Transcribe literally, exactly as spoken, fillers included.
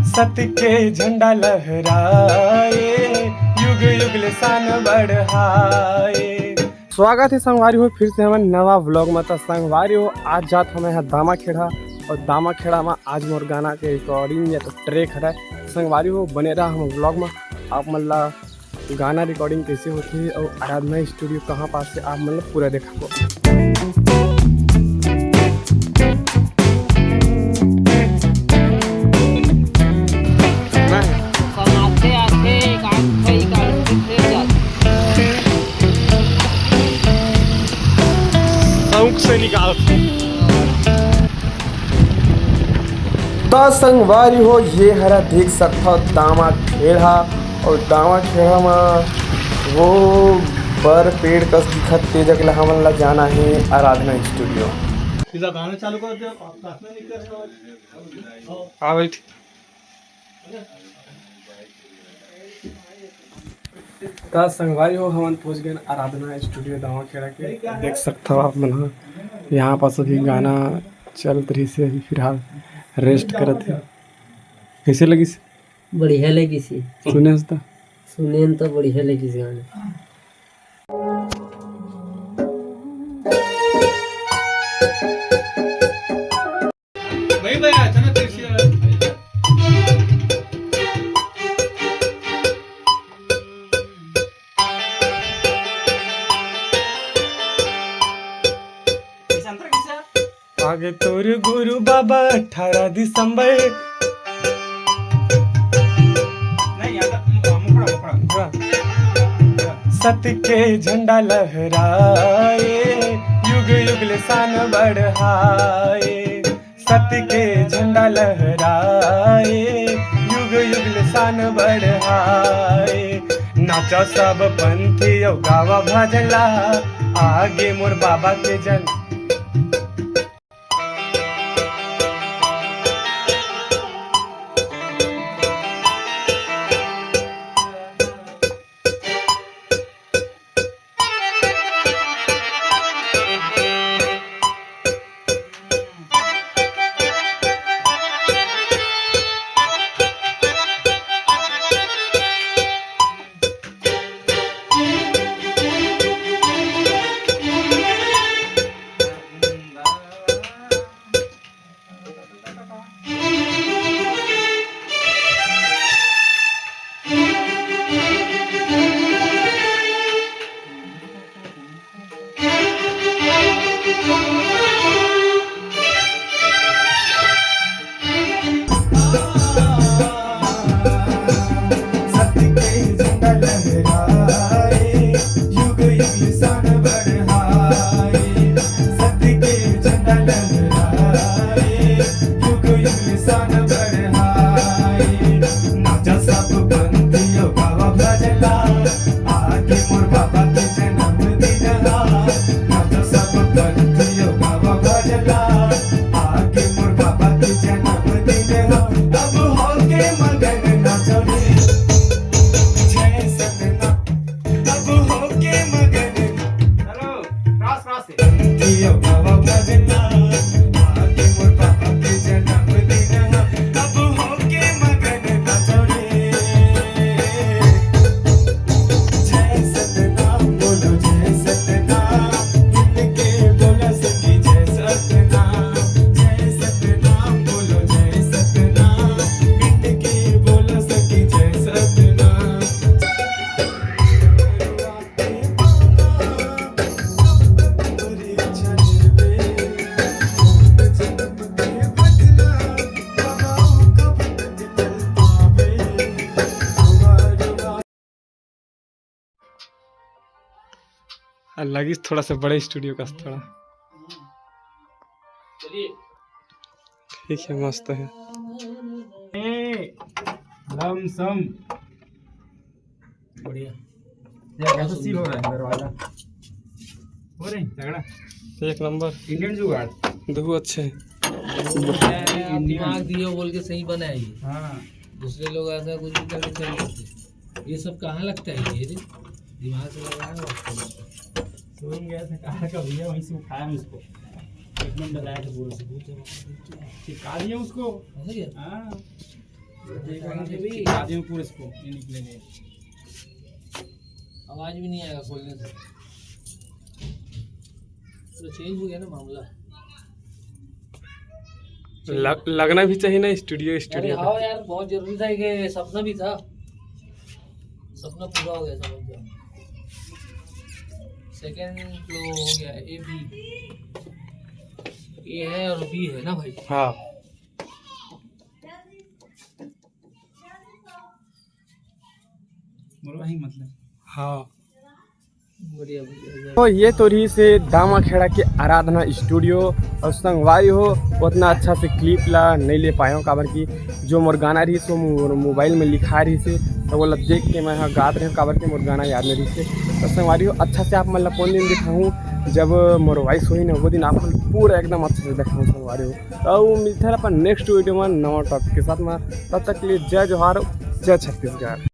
सत्य के झंडा लहराए, युग युग ले शान बढ़ाए। स्वागत हे संगवारी हो फिर से हमन नवा vlog म। त संगवारी हो, आज जात हमें ह दामाखेड़ा, अउ दामाखेड़ा म आज मोर गाना के recording या तो track हरय। संगवारी हो, बने रहा हम vlog म। आप मन ला गाना recording कैसे होथे अउ आराधना studio कहाँ पास हे, आप मन ला पूरा देखाबो। कमाथे आथे, एक आध ठे निकालथे, फिर जाथे। शौक से निकालथे। त संगवारी हो, ये हरा देख सकथव दामाखेड़ा, अउ दामाखेड़ा म वो बर पेड़ कस दिखत ते जगह ला हमन ला जाना हे आराधना studio। सीधा गाना चालू कर दे, प्रार्थना नहीं कर रहे हो। हाँ भाई, ठीक। त संगवारी हो, हमन पहुंच गए आराधना studio दामाखेड़ा के। देख सकथव आप मन ह, यहाँ पास अभी गाना चलत रहिस हे, अभी फिलहाल rest करत हे। कैसे लगिस? बढ़िया लगिस हे। सुने हस त? सुने त बढ़िया लगिस गाना। भाई, भाई, अचानक कैसे आया? आगे तोर गुरु बाबा अठारह दिसंबर। नहीं, आता, मु-, मुखड़ा, मुखड़ा। सत्य के झंडा लहराए, युग युग ले शान बढ़ाए। सत्य के झंडा लहराए, युग युग ले शान बढ़ाए। नाचा सब पंथी अउ गावा भजन ला, आगे मोर बाबा के जन। लगिस थोड़ा सा बड़े studio कस थोड़ा। ठीक है, मस्त है। ए, लमसम। बढ़िया। यार, कैसा सील हो रहा है दरवाजा? हो रहे हैं, तगड़ा। एक नंबर। Indian जुगाड़। दो अच्छे हैं। दिमाग दियो बोल के सही बना है ये। हाँ। दूसरे लोग ऐसा कुछ भी करके चल सकते हैं। ये सब कहाँ लगता है ये रे? दिमाग से लगाया हुआ है। Showroom गया था कार का भैया, वहीं से उठाया हम इसको। एक नंबर लाया था पूरा। चिपका दिया उसको। ऐसा क्या? हाँ। आगे में पूरे इसको ये निकलेंगे। आवाज भी नहीं आएगा खोलने से। तो चेंज हो गया ना मामला। लग, लगना भी चाहिए ना स्टूडियो। अरे स्टूडियो हाँ यार, बहुत जरूरी था, ये सपना भी था, सपना पूरा हो गया, समझ गया। सेकंड फ्लो हो गया, ए बी, ए है और बी है ना भाई। हाँ। मतलब। हाँ। तो ये तो रहिसे दामाखेड़ा के आराधना स्टूडियो। और संगवारी हो, उतना अच्छा से क्लिप ला नहीं ले पाए हो, काबर कि जो मोर गाना रहिसे वो मोर मोबाइल में लिखा रहिसे, तो वो ला देख के मैं ह गात रहे हो, काबर कि मोर गाना याद नहीं रहिसे। तो संगवारी हो, अच्छा से आप मन ला कौन दिन दिखाऊँ, जब मोर वॉइस होही ना, वो दिन आप मन पूरा एकदम अच्छा से दिखाऊँ संगवारी हो। तो मिलते हैं अपन नेक्स्ट वीडियो में नवा टॉपिक के साथ में। तब तक के लिए जय जोहार, जय छत्तीसगढ़।